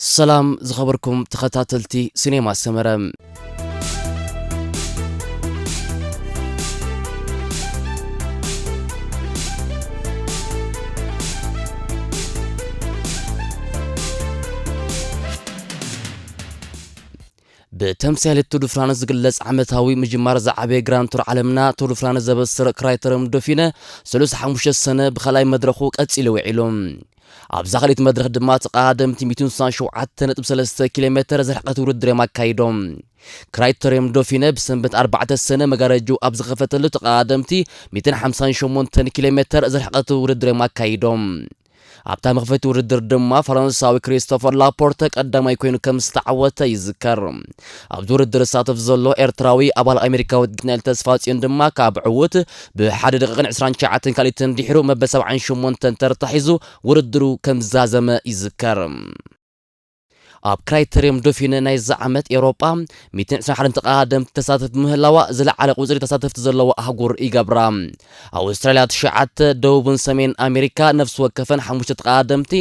ሰላም ዝኸበርኩም ተኸታተልቲ ሲኔማ ሰመረ። ብተምሳሌት ቱር ድ ፍራንስ ዝግለጽ ዓመታዊ ምጅማር ዝዓበየ ግራንድ ቱር ዓለምና ቱር ድ ፍራንስ ዘበስር ክራይተርም ዶፊነ ሰሉስ ሓሙሽተ ሰነ ብኻልኣይ መድረኹ ቀጺሉ ውዒሉ። ኣብዛ ካልኣይቲ መድረኽ ድማ ተቐዳደምቲ ሚእትን ስሳን ሸውዓተ ነጥቢ ሰለስተ ኪሎ ሜተር ዝርሕቀት ውድድር እዮም ኣካይዶም። ክራይተርም ዶፊነ ብሰንበት ኣርባዕተ ሰነ መጋረጅኡ ኣብ ዝኸፈተሉ ተቐዳደምቲ ሚእትን ሓምሳን ሸሞንተን ኪሎ ሜተር ዝርሕቀት ውድድር እዮም ኣካይዶም። ኣብታ መኽፈቲ ውድድር ድማ ፈረንሳዊ ክሪስቶፈር ላፖርተ ቀዳማይ ኮይኑ ከም ዝተዓወተ ይዝከር። ኣብዚ ውድድር ዝሳተፍ ዘሎ ኤርትራዊ ኣባል ኣሜሪካዊት ግጥሚያ ተስፋጽዮን ድማ ካብ ዕዉት ብሓደ ደቂቕን ዕስራን ትሽዓተን ካልኢትን ድሕሩ መበል ሰብዓን ሸሞንተን ተርታ ሒዙ ውድድሩ ከም ዝዛዘመ ይዝከር። ኣብ ክራይተርየም ዶፊነ ናይዚ ዓመት ኤውሮጳ ሚእትን ዕስራን ሓደን ተቐዳደምቲ ተሳተፍቲ ምህላዋ ዝለዓለ ቁጽሪ ተሳተፍቲ ዘለዋ ኣህጉር ይገብራ። ኣውስትራልያ ትሽዓተ፣ ደቡብን ሰሜን ኣሜሪካ ነፍሲ ወከፈን ሓሙሽተ ተቐዳደምቲ፣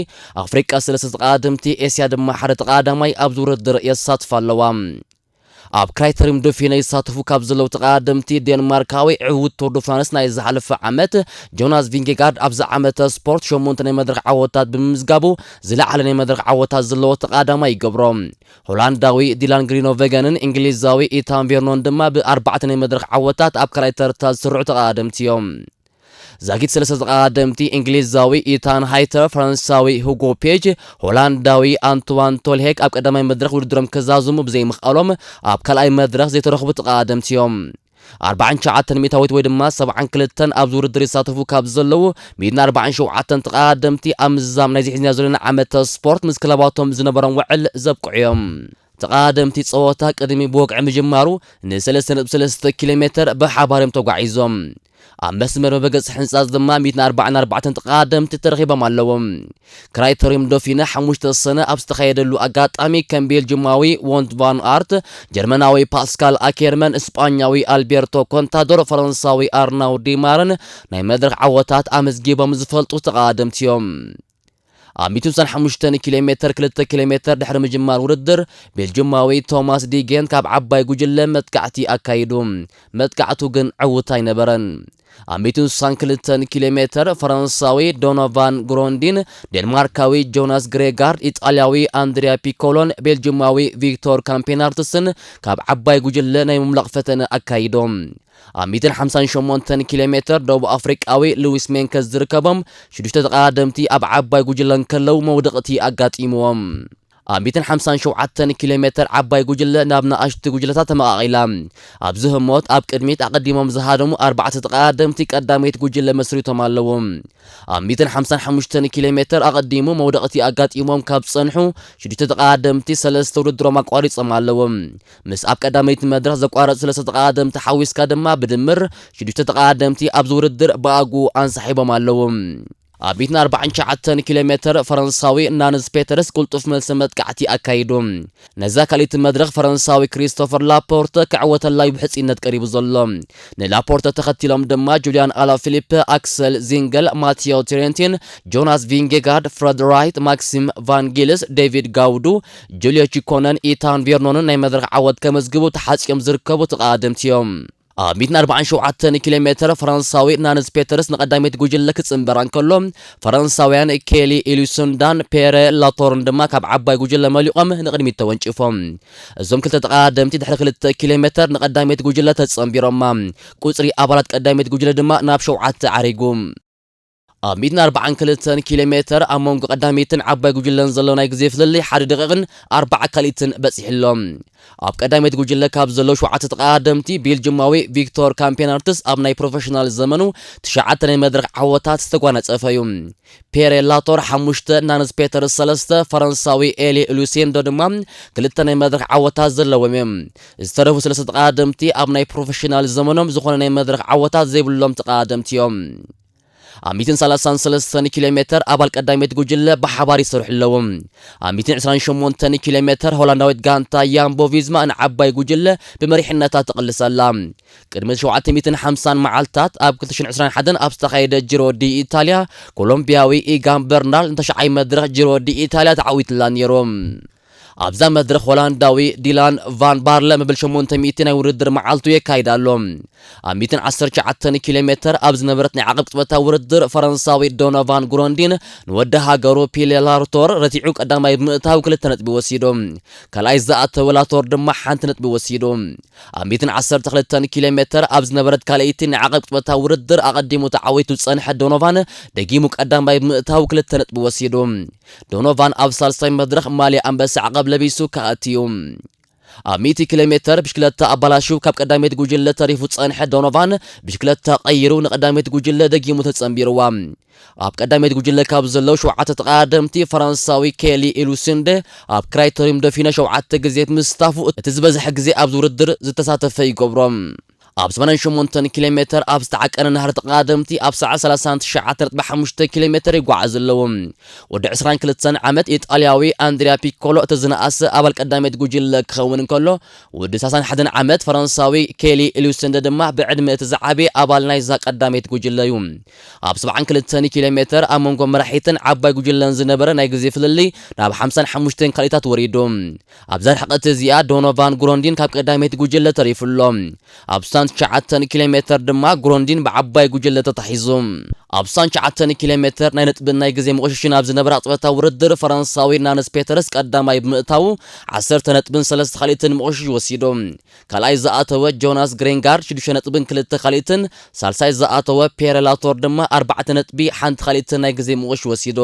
ኣፍሪቃ ሰለስተ ተቐዳደምቲ፣ ኤስያ ድማ ሓደ ተቐዳዳማይ ኣብዚ ውድድር የሳትፋ ኣለዋ። ኣብ ክራይተርየም ዶፊነ ይሳተፉ ካብ ዘለዉ ተቐዳደምቲ ዴንማርካዊ ዕዉት ቱር ድ ፍራንስ ናይ ዝሓለፈ ዓመት ጆናስ ቪንጌጋርድ ኣብዚ ዓመተ ስፖርት ሸሞንተ ናይ መድረኽ ዓወታት ብምምዝጋቡ ዝለዓለ ናይ መድረኽ ዓወታት ዘለዎ ተቐዳዳማይ ይገብሮ። ሆላንዳዊ ዲላን ግሪኖቨገንን እንግሊዛዊ ኢታን ቬርኖን ድማ ብኣርባዕተ ናይ መድረኽ ዓወታት ኣብ ካልኣይ ተርታ ዝስርዑ ተቐዳደምቲ እዮም። ዛጊት ሰለስተ ተቐዳደምቲ እንግሊዛዊ ኢታን ሃይተር፣ ፈረንሳዊ ሁጎ ፔጅ፣ ሆላንዳዊ ኣንትዋን ቶልሄክ ኣብ ቀዳማይ መድረኽ ውድድሮም ከዛዝሙ ብዘይምኽኣሎም ኣብ ካልኣይ መድረኽ ዘይተረኽቡ ተቐዳደምቲ እዮም። ኣርባዓን ትሽዓተን ሚእታዊት ወይ ድማ ሰብዓን ክልተን ኣብዚ ውድድር ይሳተፉ ካብ ዘለዉ ሚእትን ኣርባዓን ሸውዓተን ተቐዳደምቲ ኣብ ምዝዛም ናይዚ ሒዝና ዘለና ዓመተ ስፖርት ምስ ክለባቶም ዝነበሮም ውዕል ዘብቅዑ እዮም። ተቐዳደምቲ ጸወታ ቅድሚ ብወግዒ ምጅማሩ ንሰለስተ ነጥቢ ሰለስተ ኪሎ ሜተር ብሓባር እዮም ተጓዒዞም። ኣብ መስመር መበገጺ ሕንጻጽ ድማ ሚእትን ኣርባዓን ኣርባዕተን ተቐዳደምቲ ተረኺቦም ኣለዉ። ክራይተርየም ዶፊነ ሓሙሽተ ሰነ ኣብ ዝተኻየደሉ ኣጋጣሚ ከም ቤልጅማዊ ዎንት ቫን ኣርት፣ ጀርመናዊ ፓስካል ኣኬርመን፣ እስጳኛዊ ኣልቤርቶ ኮንታዶር፣ ፈረንሳዊ ኣርናው ዲማርን ናይ መድረኽ ዓወታት ኣመዝጊቦም ዝፈልጡ ተቐዳደምቲ እዮም። ኣብ ሚእትን ሓሙሽተን ኪሎ ሜተር ክልተ ኪሎ ሜተር ድሕሪ ምጅማር ውድድር፣ ቤልጅማዊ ቶማስ ዲጌንት ካብ ዓባይ ጉጅለ መጥቃዕቲ ኣካይዱ። መጥቃዕቱ ግን ዕዉት ኣይነበረን። ኣብ ሚእትን ስሳን ክልተን ኪሎ ሜተር ፈረንሳዊ ዶኖቫን ግሮንዲን፣ ዴንማርካዊ ጆናስ ግሬጋርድ፣ ኢጣልያዊ ኣንድሪያ ፒኮሎን ቤልጅማዊ ቪክቶር ካምፔናርትስን ካብ ዓባይ ጉጅለ ናይ ምምላቕ ፈተነ ኣካይዶም። ኣብ ሚእትን ሓምሳን ሸሞንተን ኪሎ ሜተር ደቡብ ኣፍሪቃዊ ሉዊስ ሜንከስ ዝርከቦም ሽዱሽተ ተቐዳደምቲ ኣብ ዓባይ ጉጅለ እንከለዉ መውደቕቲ ኣጋጢምዎም። ኣብ ሚእትን ሓምሳን ሸውዓተን ኪሎ ሜተር ዓባይ ጉጅለ ናብ ንኣሽቱ ጉጅለታት ተመቓቒላ። ኣብዚ ህሞት ኣብ ቅድሚት ኣቐዲሞም ዝሃደሙ ኣርባዕተ ተቐዳደምቲ ቀዳመይቲ ጉጅለ መስሪቶም ኣለዉ። ኣብ ሚእትን ሓምሳን ሓሙሽተን ኪሎ ሜተር ኣቐዲሙ መውደቕቲ ኣጋጢሞም ካብ ዝጸንሑ ሽዱሽተ ተቐዳደምቲ ሰለስተ ውድድሮም ኣቋሪጾም ኣለዉ። ምስ ኣብ ቀዳመይቲ መድረኽ ዘቋረጹ ሰለስተ ተቐዳደምቲ ሓዊስካ ድማ ብድምር ሽዱሽተ ተቐዳደምቲ ኣብዚ ውድድር ብኣግኡ ኣንሳሒቦም ኣለዉ። ኣብ ሚእትን ኣርባዓን ትሽዓተን ኪሎ ሜተር ፈረንሳዊ ናንስ ፔተርስ ቅልጡፍ መልሰ መጥቃዕቲ ኣካይዱ። ነዛ ካልኣይቲ መድረኽ ፈረንሳዊ ክሪስቶፈር ላፖርተ ክዕወተላ እዩ ብሕጺነት ቀሪቡ ዘሎ። ንላፖርተ ተኸቲሎም ድማ ጁልያን ኣላፊሊፕ፣ ኣክሰል ዚንገል፣ ማቲዮ ትሬንቲን፣ ጆናስ ቪንጌጋርድ፣ ፍረድ ራይት፣ ማክሲም ቫን ጊልስ፣ ዴቪድ ጋውዱ፣ ጁልዮ ቺኮነን ኢታን ቬርኖንን ናይ መድረኽ ዓወት ከመዝግቡ ተሓጺኦም ዝርከቡ ተቐዳደምቲ እዮም። ኣብ ሚእትን ኣርባዓን ሸውዓተን ኪሎ ሜተር ፈረንሳዊ ናንስ ፔተርስ ንቐዳመይቲ ጉጅለ ክጽንበራ እንከሎ፣ ፈረንሳውያን ኬሊ ኢሉሱንዳን ፔረ ላቶርን ድማ ካብ ዓባይ ጉጅለ መሊቖም ንቕድሚት ተወንጪፎም። እዞም ክልተ ተቐዳደምቲ ድሕሪ ክልተ ኪሎ ሜተር ንቐዳመይቲ ጉጅለ ተጸንቢሮማ። ቁጽሪ ኣባላት ቀዳመይቲ ጉጅለ ድማ ናብ ሸውዓተ ዓሪጉ። ኣብ ሚእትን ኣርባዓን ክልተን ኪሎ ሜተር ኣብ መንጎ ቀዳመይትን ዓባይ ጉጅለን ዘሎ ናይ ግዜ ፍልልይ ሓደ ደቂቕን ኣርባዓ ካልኢትን በጺሑ ኣሎ። ኣብ ቀዳመይቲ ጉጅለ ካብ ዘለዉ ሸውዓተ ተቐዳደምቲ፣ ቤልጅማዊ ቪክቶር ካምፔናርትስ ኣብ ናይ ፕሮፌሽናል ዘመኑ ትሽዓተ ናይ መድረኽ ዓወታት ዝተጓነጸፈ እዩ። ፔሬ ላቶር ሓሙሽተ፣ ናንስ ፔተርስ ሰለስተ፣ ፈረንሳዊ ኤሊ ሉሴንዶ ድማ ክልተ ናይ መድረኽ ዓወታት ዘለዎም እዮም። ዝተረፉ ሰለስተ ተቐዳደምቲ ኣብ ናይ ፕሮፌሽናል ዘመኖም ዝኾነ ናይ መድረኽ ዓወታት ዘይብሎም ተቐዳደምቲ እዮም። ኣብ ሚእትን ሰላሳን ሰለስተን ኪሎ ሜተር ኣባል ቀዳመይቲ ጉጅለ ብሓባር ይሰርሑ ኣለዉ። ኣብ ሚእትን ዕስራን ሸሞንተን ኪሎ ሜተር ሆላንዳዊት ጋንታ ያምቦ ቪዝማ ንዓባይ ጉጅለ ብመሪሕነታ ትቕልስ ኣላ። ቅድሚ ሸውዓተ ሚእትን ሓምሳን መዓልታት ኣብ ክልተ ሽሕን ዕስራን ሓደን ኣብ ዝተኻየደ ጂሮ ዲ ኢታልያ፣ ኮሎምቢያዊ ኢጋን በርናል ንተሽዓይ መድረኽ ጂሮ ዲ ኢታልያ ተዓዊትላ ነይሩ። ኣብዛ መድረኽ ሆላንዳዊ ዲላን ቫን ባርለ መበል ሸሞንተ ሚእቲ ናይ ውድድር መዓልቱ የካይድ ኣሎ። ኣብ ሚእትን ዓሰርተ ትሽዓተን ኪሎ ሜተር ኣብ ዝነበረት ናይ ዓቐብ ቅጽበታዊ ውድድር ፈረንሳዊ ዶኖቫን ግሮንዲን ንወዲ ሃገሩ ፒሌ ላርቶር ረቲዑ ቀዳማይ ብምእታው ክልተ ነጥቢ ወሲዱ። ካልኣይ ዝኣተወ ላቶር ድማ ሓንቲ ነጥቢ ወሲዱ። ኣብ ሚእትን ዓሰርተ ክልተን ኪሎ ሜተር ኣብ ዝነበረት ካልኣይቲ ናይ ዓቐብ ቅጽበታዊ ውድድር ኣቐዲሙ ተዓዊቱ ዝጸንሐ ዶኖቫን ደጊሙ ቀዳማይ ብምእታው ክልተ ነጥቢ ወሲዱ። ዶኖቫን ኣብ ሳልሳይ መድረኽ ማልያ ኣንበሳ ዓቐብ ለቢሱ ክኣትዩ። ኣብ ሚእቲ ኪሎ ሜተር ብሽክለታ ኣባላሹ ካብ ቀዳመይቲ ጉጅለ ተሪፉ ዝጸንሐ ዶኖቫን ብሽክለታ ቀይሩ ንቀዳመይቲ ጉጅለ ደጊሙ ተጸንቢርዋ። ኣብ ቀዳመይቲ ጉጅለ ካብ ዘለዉ ሸውዓተ ተቐዳደምቲ ፈረንሳዊ ኬሊ ኢሉሲንደ ኣብ ክራይተሪም ዶፊነ ሸውዓተ ግዜ ምስታፉ እቲ ዝበዝሐ ግዜ ኣብዚ ውድድር ዝተሳተፈ ይገብሮ። ኣብ ሰማንያን ሸሞንተን ኪሎ ሜተር ኣብ ዝተዓቀነ ናህሪ ተቐዳደምቲ ኣብ ሰዓት ሰላሳን ትሽዓተ ነጥቢ ሓሙሽተ ኪሎ ሜተር ይጓዓዝ ኣለዉ። ወዲ ዕስራን ክልተን ዓመት ኢጣልያዊ ኣንድሪያ ፒኮሎ እቲ ዝነኣሰ ኣባል ቀዳመይቲ ጉጅለ ክኸውን እንከሎ፣ ወዲ ሰላሳን ሓደን ዓመት ፈረንሳዊ ኬሊ ኢሉሲንደ ድማ ብዕድመ እቲ ዝዓበየ ኣባል ናይዛ ቀዳመይቲ ጉጅለ እዩ። ኣብ ሰብዓን ክልተን ኪሎ ሜተር ኣብ መንጎ መራሒትን ዓባይ ጉጅለን ዝነበረ ናይ ግዜ ፍልልይ ናብ ሓምሳን ሓሙሽተን ካልኢታት ወሪዱ። ኣብዛ ርሕቀት እዚኣ ዶኖቫን ግሮንዲን ካብ ቀዳመይቲ ጉጅለ ተሪፉ ኣሎ። ኣብ ስሳን ትሽዓተን ኪሎ ሜተር ድማ ግሮንዲን ብዓባይ ጉጅለ ተታሒዙ። ኣብ ስሳን ትሽዓተን ኪሎ ሜተር ናይ ነጥብን ናይ ግዜ መቑሽሽን ኣብ ዝነበረ ቅጽበታዊ ውድድር ፈረንሳዊ ናንስ ፔተርስ ቀዳማይ ብምእታዉ ዓሰርተ ነጥብን ሰለስተ ካልኢትን መቑሽሽ ወሲዱ። ካልኣይ ዝኣተወ ጆናስ ግሬንጋርድ ሽዱሽተ ነጥብን ክልተ ካልኢትን፣ ሳልሳይ ዝኣተወ ፒየረ ላቶር ድማ ኣርባዕተ ነጥቢ ሓንቲ ካልኢትን ናይ ግዜ መቑሽሽ ወሲዱ።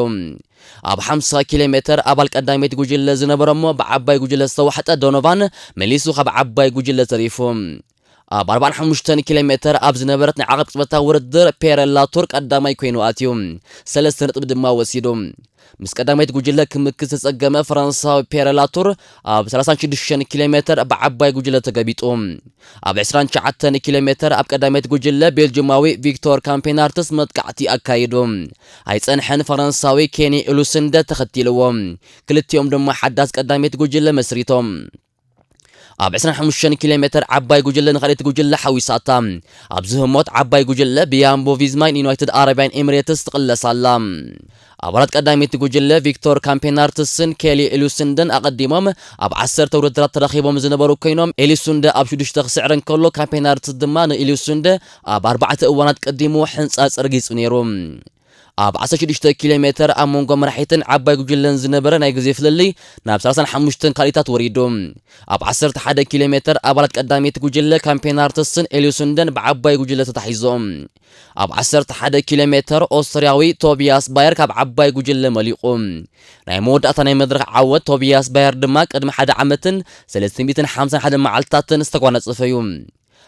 ኣብ ሓምሳ ኪሎ ሜተር ኣባል ቀዳመይቲ ጉጅለ ዝነበረ እሞ ብዓባይ ጉጅለ ዝተዋሕጠ ዶኖቫን መሊሱ ካብ ዓባይ ጉጅለ ተሪፉ። ኣብ ኣርባዓን ሓሙሽተን ኪሎ ሜተር ኣብ ዝነበረት ናይ ዓቐብ ቅጽበታዊ ውድድር ፔረ ላቱር ቀዳማይ ኮይኑ ኣትዩ፣ ሰለስተ ነጥቢ ድማ ወሲዱ። ምስ ቀዳመይቲ ጉጅለ ክምክት ዝተጸገመ ፈረንሳዊ ፔረ ላቱር ኣብ ሰላሳን ሽዱሽተን ኪሎ ሜተር ብዓባይ ጉጅለ ተገቢጡ። ኣብ ዕስራን ትሽዓተን ኪሎ ሜተር ኣብ ቀዳመይቲ ጉጅለ ቤልጅማዊ ቪክቶር ካምፔናርትስ መጥቃዕቲ ኣካይዱ። ኣይጸንሐን፣ ፈረንሳዊ ኬኒ ኡሉስንደ ተኸቲልዎ። ክልቲኦም ድማ ሓዳስ ቀዳመይቲ ጉጅለ መስሪቶም። ኣብ ዕስራን ሓሙሽተን ኪሎ ሜተር ዓባይ ጉጅለ ንኻልኣይቲ ጉጅለ ሓዊሳታ። ኣብዚ ህሞት ዓባይ ጉጅለ ብያምቦ ቪዝማን ዩናይትድ ኣረብያን ኤሚሬትስ ትቕለስ ኣላ። ኣባላት ቀዳመይቲ ጉጅለ ቪክቶር ካምፔናርትስን ኬሊ ኢሉስንደን ኣቐዲሞም ኣብ ዓሰርተ ውድድራት ተረኺቦም ዝነበሩ ኮይኖም፣ ኤሊሱንደ ኣብ ሽዱሽተ ክስዕር እንከሎ፣ ካምፔናርትስ ድማ ንኢሉስንደ ኣብ ኣርባዕተ እዋናት ቀዲሙ ሕንጻጽ ረጊጹ ነይሩ። ኣብ ዓሰርተ ሽዱሽተ ኪሎ ሜተር ኣብ መንጎ መራሒትን ዓባይ ጉጅለን ዝነበረ ናይ ግዜ ፍልልይ ናብ ሰላሳን ሓሙሽተን ካልኢታት ወሪዱ። ኣብ ዓሰርተ ሓደ ኪሎ ሜተር ኣባላት ቀዳመይቲ ጉጅለ ካምፔናርትስን ኤሊሱንደን ብዓባይ ጉጅለ ተታሒዞም። ኣብ ዓሰርተ ሓደ ኪሎ ሜተር ኦስትርያዊ ቶቢያስ ባየር ካብ ዓባይ ጉጅለ መሊቑ። ናይ መወዳእታ ናይ መድረኽ ዓወት ቶቢያስ ባየር ድማ ቅድሚ ሓደ ዓመትን ሰለስተ ሚእትን ሓምሳን ሓደ መዓልትታትን ዝተጓነጸፈ እዩ።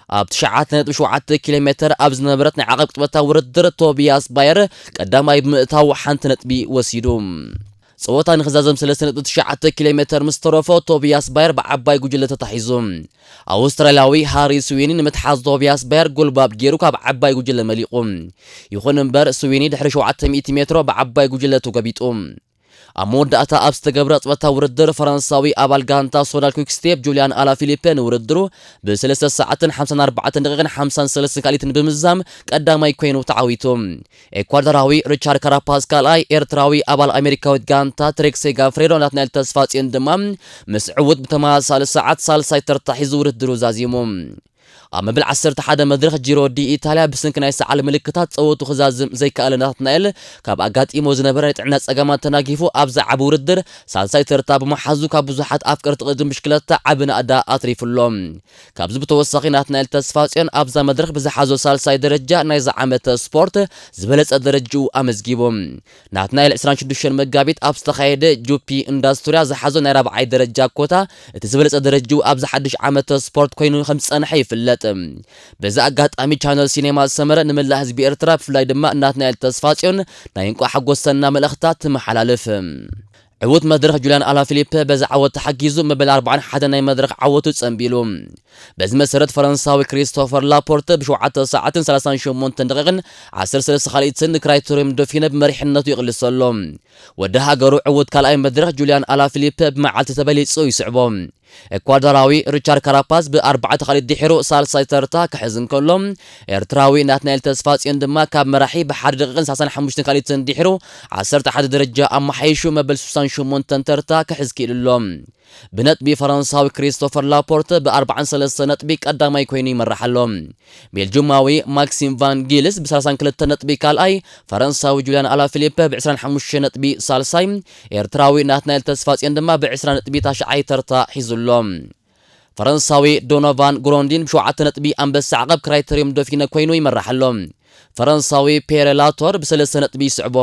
ኣብ ትሽዓተ ነጥቢ ሸውዓተ ኪሎ ሜተር ኣብ ዝነበረት ናይ ዓቐብ ቅጽበታዊ ውድድር ቶቢያስ ባየር ቀዳማይ ብምእታው ሓንቲ ነጥቢ ወሲዱ። ጸወታ ንኽዛዘም ሰለስተ ነጥቢ ትሽዓተ ኪሎ ሜተር ምስ ተረፎ ቶቢያስ ባየር ብዓባይ ጉጅለ ተታሒዙ። ኣውስትራልያዊ ሃሪ ስዊኒ ንምትሓዝ ቶቢያስ ባየር ጉልባብ ገይሩ ካብ ዓባይ ጉጅለ መሊቑ። ይኹን እምበር ስዊኒ ድሕሪ ሸውዓተ ሚእቲ ሜትሮ ብዓባይ ጉጅለ ተጎቢጡ። ኣብ መወዳእታ ኣብ ዝተገብረ ቅጽበታዊ ውድድር ፈረንሳዊ ኣባል ጋንታ ሶዳል ኩክስቴፕ ጁልያን ኣላፊሊፔ ንውድድሩ ብሰለስተ ሰዓትን ሓምሳን ኣርባዕተን ደቂቕን ሓምሳን ሰለስተን ካልኢትን ብምዝዛም ቀዳማይ ኮይኑ ተዓዊቱ። ኤኳዶራዊ ሪቻርድ ካራፓዝ ካልኣይ፣ ኤርትራዊ ኣባል ኣሜሪካዊት ጋንታ ትሬክሴ ጋፍሬዶ ናትናኤል ተስፋጽዮን ድማ ምስ ዕዉት ብተመሳሳሊ ሰዓት ሳልሳይ ተርታ ሒዙ ውድድሩ ዛዚሙ። ኣብ መበል ዓሰርተ ሓደ መድረኽ ጂሮ ዲ ኢታልያ ብሰንኪ ናይ ሰዓል ምልክታት ጸወቱ ክዛዝም ዘይከኣለ ናትናኤል ካብ ኣጋጢሞ ዝነበረ ናይ ጥዕና ጸገማት ተናጊፉ ኣብዚ ዓቢ ውድድር ሳልሳይ ተርታ ብምሓዙ ካብ ብዙሓት ኣፍቀርቲ ቅድድም ብሽክለታ ዓቢ ናእዳ ኣትሪፉ ኣሎ። ካብዚ ብተወሳኺ ናትናኤል ተስፋጽዮን ኣብዛ መድረኽ ብዝሓዞ ሳልሳይ ደረጃ ናይዚ ዓመተ ስፖርት ዝበለጸ ደረጃኡ ኣመዝጊቡ። ናትናኤል ዕስራን ሽዱሽተን መጋቢት ኣብ ዝተኻየደ ጁፒ ኢንዳስትሪያ ዝሓዞ ናይ ራብዓይ ደረጃ ኮታ እቲ ዝበለጸ ደረጃኡ ኣብዚ ሓድሽ ዓመተ ስፖርት ኮይኑ ከም ዝጸንሐ ይፍለጥ። በዚ ኣጋጣሚ ቻነል ሲኔማ ሰመረ ንመላእ ህዝቢ ኤርትራ ብፍላይ ድማ ናትናኤል ተስፋጽዮን ናይ እንቋዕ ሓጎሰና መልእኽትታት ትመሓላልፍ። ዕዉት መድረኽ ጁልያን ኣላፊሊፐ በዚ ዓወት ተሓጊዙ መበል ኣርባዓን ሓደን ናይ መድረኽ ዓወቱ ጸንቢሉ። በዚ መሰረት ፈረንሳዊ ክሪስቶፈር ላፖርተ ብሸውዓተ ሰዓትን ሰላሳን ሸሞንተን ደቂቕን ዓሰርተ ሰለስተ ካልኢትን ንክራይቶሪየም ዶፊነ ብመሪሕነቱ ይቕልስ ኣሎ። ወዲ ሃገሩ ዕዉት ካልኣይ መድረኽ ጁልያን ኣላፊሊፐ ብመዓልቲ ተበሊጹ ይስዕቦ። ኤኳዶራዊ ሪቻርድ ካራፓዝ ብኣርባዕተ ካልኢት ድሒሩ ሳልሳይ ተርታ ክሕዝ እንከሎ፣ ኤርትራዊ ናትናኤል ተስፋጽዮን ድማ ካብ መራሒ ብሓደ ደቂቕን ሰላሳን ሓሙሽተን ካልኢትን ድሒሩ ዓሰርተ ሓደ ደረጃ ኣመሓይሹ መበል ስሳን ሸሞንተን ተርታ ክሕዝ ክኢሉ ኣሎ። ብነጥቢ ፈረንሳዊ ክሪስቶፈር ላፖርተ ብ43 ነጥቢ ቀዳማይ ኮይኑ ይመራሕ ኣሎ። ቤልጁማዊ ማክሲም ቫን ጊልስ ብ32 ነጥቢ ካልኣይ፣ ፈረንሳዊ ጁልያን ኣላፊሊፐ ብ25 ነጥቢ ሳልሳይ፣ ኤርትራዊ ናትናኤል ተስፋጽዮን ድማ ብ20 ነጥቢ ታሽዓይ ተርታ ሒዙ ኣሎ። ፈረንሳዊ ዶኖቫን ግሮንዲን ብሸውዓተ ነጥቢ ኣንበሳ ዓቐብ ክራይተሪዮም ዶፊነ ኮይኑ ይመራሕ ኣሎ። ፈረንሳዊ ፔረ ላቶር ብሰለስተ ነጥቢ ይስዕቦ።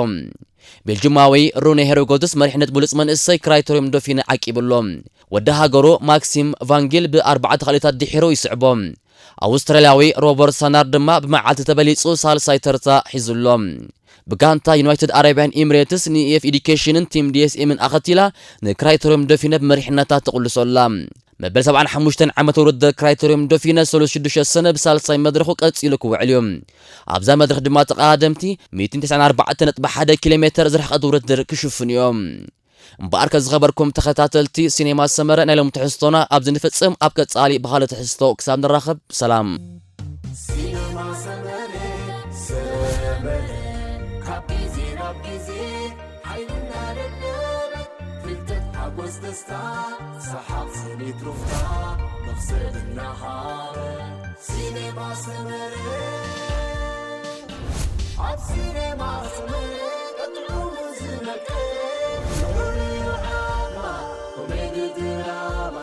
ቤልጅማዊ ሩኔ ሄሮጎትስ መሪሕነት ብሉጽ መንእሰይ ክራይተሪዮም ዶፊነ ዓቂቡ ኣሎ። ወዲ ሃገሩ ማክሲም ቫንጊል ብኣርባዕተ ካልኢታት ድሒሩ ይስዕቦ። ኣውስትራልያዊ ሮበርት ሳናር ድማ ብመዓልቲ ተበሊጹ ሳልሳይ ተርታ ሒዙ ኣሎ። ብጋንታ ዩናይትድ ኣረብያን ኢሚሬትስ ንኢኤፍ ኢዲኬሽንን ቲም ዲኤስኤምን ኣኸቲላ ንክራይተሪዮም ዶፊነ ብመሪሕነታ ትቕልሶ ኣላ። መበል ሰብዓን ሓሙሽተን ዓመት ውድድር ክራይተሪዮም ዶፊነ ሰሉስ ሽዱሽተ ሰነ ብሳልሳይ መድረኹ ቀጺሉ ክውዕል እዩ። ኣብዛ መድረኽ ድማ ተቐዳደምቲ ሚእትን ተስዓን ኣርባዕተን ነጥቢ ሓደ ኪሎ ሜተር ዝርሕቐት ውድድር ክሽፍኑ እዮም። እምበኣር ከዝኸበርኩም ተኸታተልቲ ሲኔማ ሰመረ ናይ ሎም ትሕዝቶና ኣብዚ ንፍጽም። ኣብ ቀጻሊ ብኻልእ ትሕዝቶ ክሳብ ንራኸብ ሰላም። ሲኔማ ሰመረ፣ ሰመረ፣ ካብ ግዜ ናብ ግዜ ሓይልና ደደበ፣ ፍልጠት ሓጎስ ደስታ፣ ሰሓቕ ስኒት ሩፍታ፣ መኽሰብ እናሃበ። ሲኔማ ሰመረ፣ ኣብ ሲኔማ ሰመረ፣ ቀጥዑ ዝመቀ፣ ፍሉይ ዓማ፣ ኮሜዲ ድራማ፣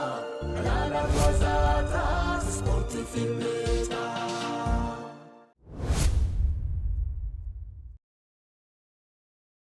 ዕላላት ዋዛታት፣ ስፖርት ፊልም፣